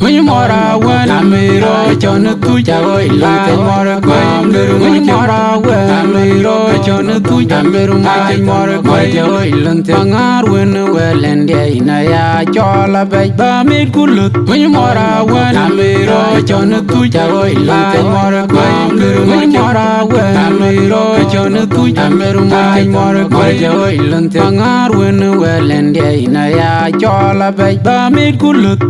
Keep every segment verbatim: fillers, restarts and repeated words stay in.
Winy mɔr awën amiro cɔn thuc awoi lɔn thɛny mɔr kɔc. Winy mɔr awën amiro cɔn thuc amiro mac mɔr kɔc awoi lɔn thɛny. Aŋaar wën wɛl ɛn diɛi na ya cɔl abɛc ba mit ku luth. Winy mɔr awën amiro cɔn thuc awoi lɔn thɛny mɔr kɔc. Winy mɔr awën amiro cɔn thuc amiro mac mɔr kɔc awoi lɔn thɛny. Aŋaar wën wɛl ɛn diɛi na ya cɔl abɛc ba mit ku luth.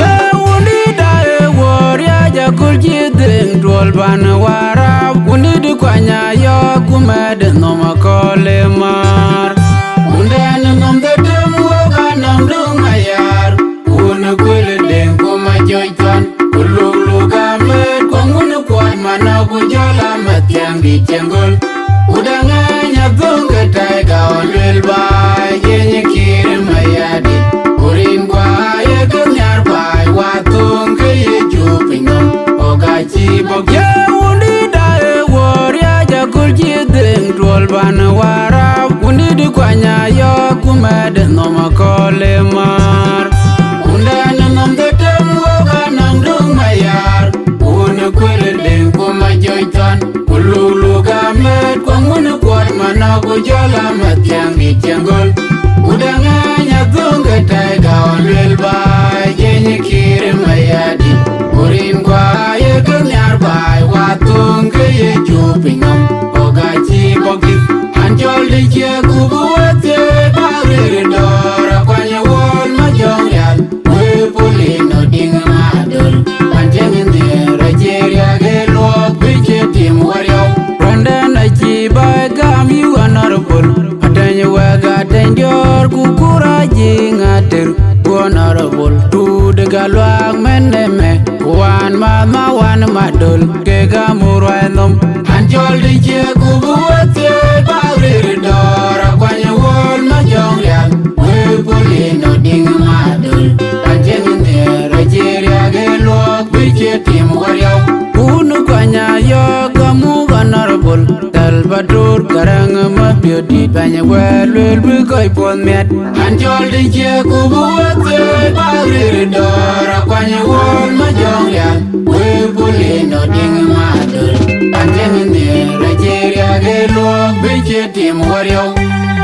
Ye wundït da e wor ya jakul ci dhëŋ tuɔl ban warap, wundït kuany ayɔk ku mɛt nɔm akɔl e maar. Wundɛn nɔm dhetem wok anɔm duŋ ayar, wun kuël deŋ ku ma jɔc thuan, ku luk luk amet ku ŋun kuɔt manɔ ku jɔl amat thiaŋ dït cieŋ göl. Ku däŋ ŋɛny adhöŋ ke tai gaon luel ba jeny kir ma yadit. Ku rin kua ye ke nhiar baai wa thöŋ ke ye cu piny nɔm. Oga ci bɔk ye wundït da e wor ya jakul ci dhëŋ tuɔl ban warap. Wundït kuany ayɔk ku mɛt nɔm akɔl e maar. Wundɛn nɔm dhetem wok anɔm duŋ ayar. Wun kuël deŋ ku ma jɔc thuan, ku luk luk amet ku ŋun kuɔt manɔ ku jɔl amat thiaŋ dït cieŋ göl. Ku däŋ ŋɛny adhöŋ ke tai gaon luel ba jeny kir ma yadit. Ku rin kua ye ke nhiar baai wa thöŋ ke ye cu piny nɔm. Oga ci bɔk dït an cɔl dï cie ku bu wethie ba rir dɔɔr akuany wol ma jɔŋ rial. Wëë Pauline Odïŋ Madöl, man cieŋ nhiëër acï riääk ë luɔɔk bï cï tim wariɔu. Rɔndɛn acï bä gam yï honorable, atɛny wɛ̈k atɛny diɔ̈ɔ̈r ku kur ajiŋ ater. Ku honorable Tuut Galuak mɛn ëmɛ, ku wan ma ma wan Madöl kek amur ruac nhom. An cɔl dï cie ku bï wethie ba rir dɔɔr akuany wol ma jɔŋ rial. Wëë Pauline Odïŋ Madöl, an cieŋ nhiëër acï riääk ë luɔɔk bï cï tim wariɔu. Kun kuany ayɔk amuk honorable, Salva Kiir Garang Mabiöt dït bɛ̈ny wɛ̈ɛ̈r luel bï kɔc puɔ̈th miɛt. An cɔl dï cie ku bï wethie ba rir dɔɔr akuany wol ma jɔŋ rial. Wëë Pauline Odïŋ Madöl, an cieŋ nhiëër acï riääk ë luɔɔk bï cï tim wariɔu.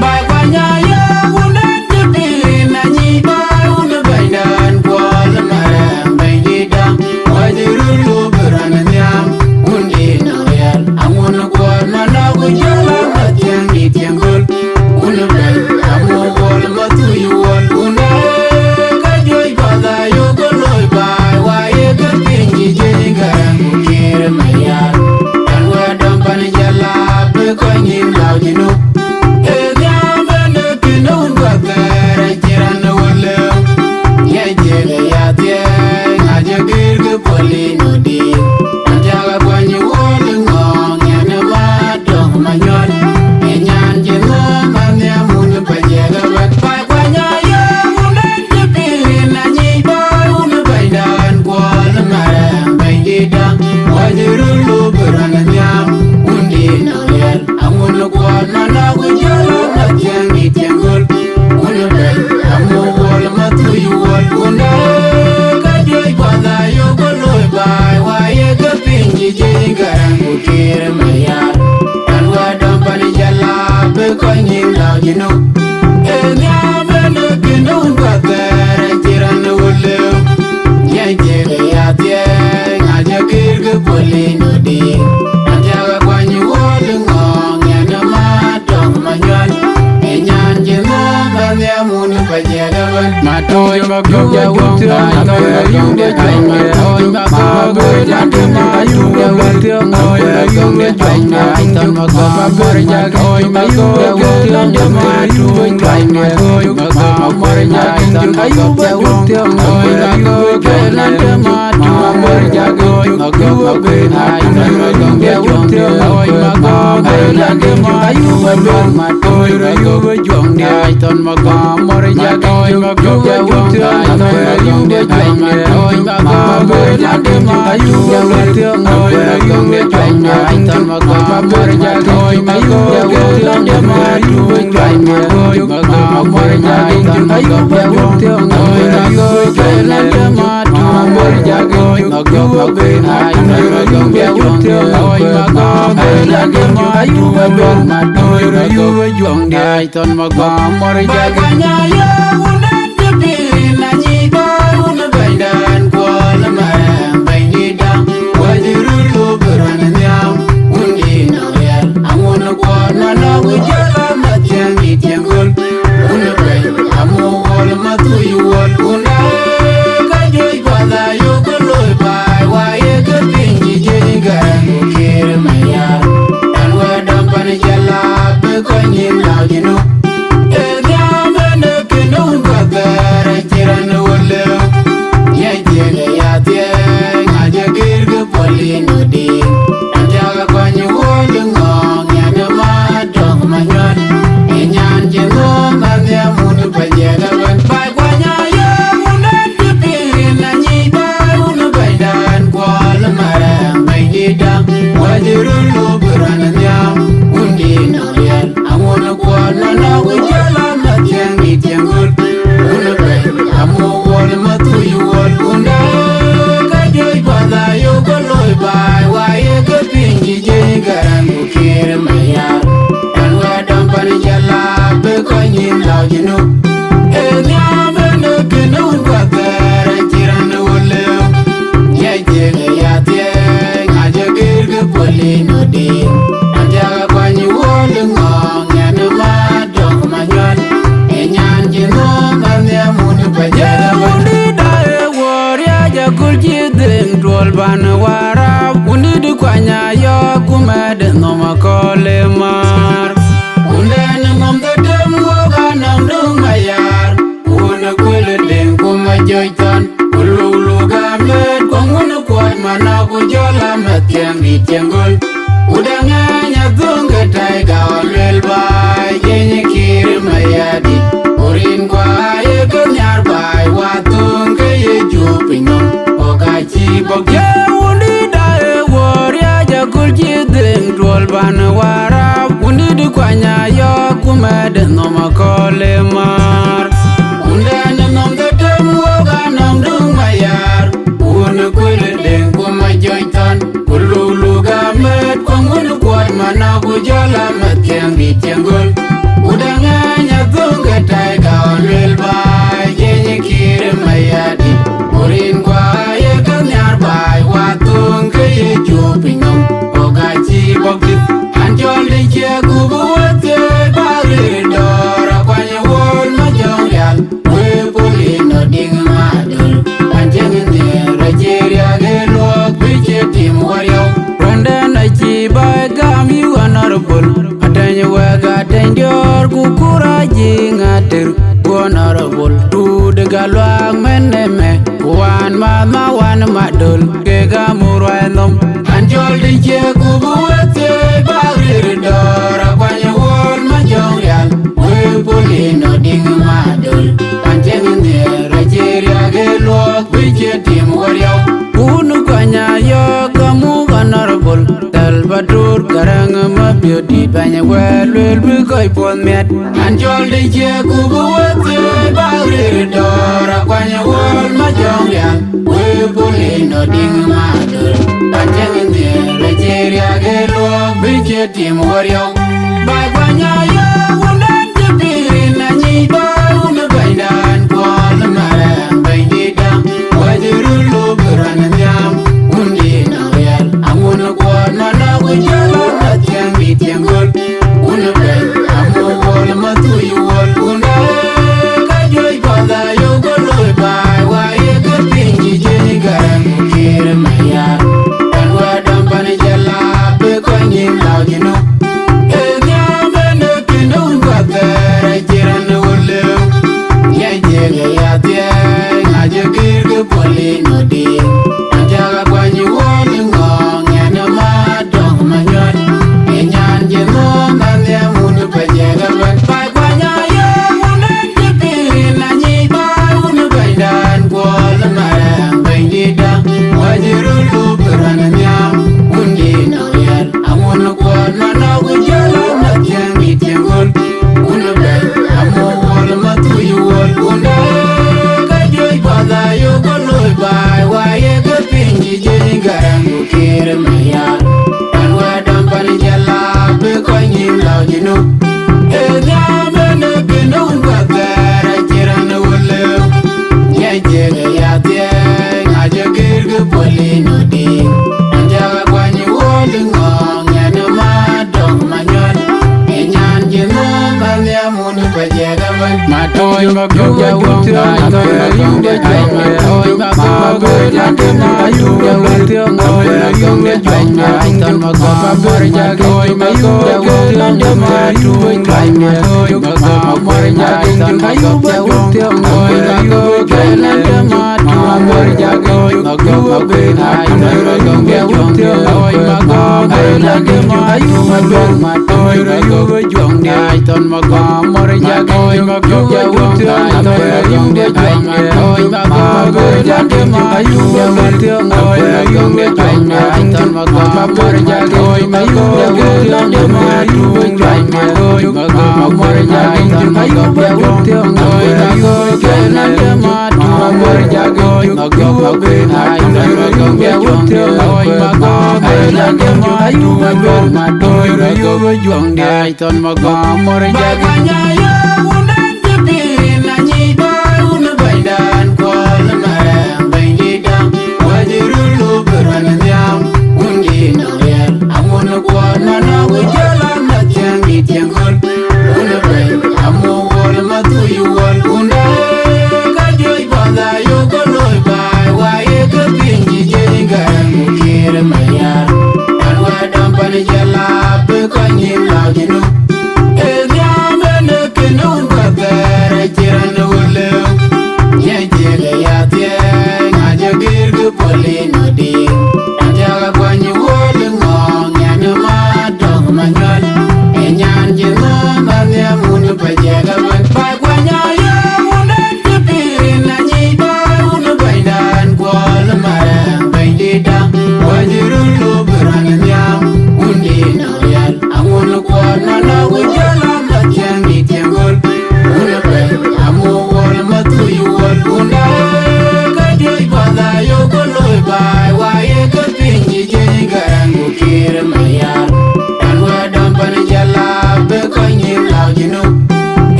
Ba kuany ayɔk wun en cï pïïr na nyic ba wun bɛ̈nydan kuɔl marɛɛm bɛ̈nydïtda. Wacï röt lop rɔn nhiam wundït nɔŋ riɛl aŋun kuɔt manɔk ku jɔl amat thiäŋ dït cieŋ göl. Wun bɛ̈ny amu kuɔl ma thuc wuɔl wun ee ka juëc path ayök ke loi baai wa ye ke piny cï jiëc Garaŋ ku Kiir Mayar. Pan wɛ̈t dɔm pan jɔl a bï kɔc nïïm lääu Junub. Ee nhiam bɛ̈n de piny de wun kuath thɛɛr acï raan ë wël lëu. Ŋiɛc thiëëk ë ya thiëëk ŋac ë gïïr ke Pauline Odïŋ. An thiak akuany wol ŋɔɔŋ ŋiɛn ë ma tɔŋ ma nyuɔl. Ë nyan cï nhööm ma nhiam wun pa jiɛk ëbɛ̈n. Kuany ayɔk wun en cï pïïr na nyic ba wun bɛ̈nydan kuɔl marɛɛm bɛ̈nydïtda. Wacï röt lop rɔn nhiam wundït nɔŋ riɛl aŋun kuɔt manɔk ku jɔl amat thiäŋ dït cieŋ göl. Wun bɛ̈ny amu kuɔl ma thuc wuɔl wun ee ka juëc path ayök ke loi baai wa ye ke piny cï jiëc Garaŋ ku Kiir Mayar. Pan wɛ̈t dɔm pan jɔl a bï kɔc nïïm lääu Junub. Ee nhiam bɛ̈n de piny de wun kuath thɛɛr acï raan ë wël lëu. Ŋiɛc thiëëk ë ya thiëëk ŋac ë gïïr ke Pauline Odïŋ. An thiak akuany wol ŋɔɔŋ ŋiɛn ë ma tɔŋ ma nyuɔl. Ë nyan cï nhööm ma nhiam wun pa jiɛk ëbɛ̈n. Ma tooc ma gɔ̈k ja wun thiɔ̈k, ma tooc ma yum de cuɛny, ma tooc ma gɔ̈k ja tim ma yum de wun thiɔ̈k, ma tooc ma yum de cuɛny, ma tooc ma gɔ̈k ma bär ja tim ma yum de wun thiɔ̈k, ma tooc ma tooc ma gɔ̈k.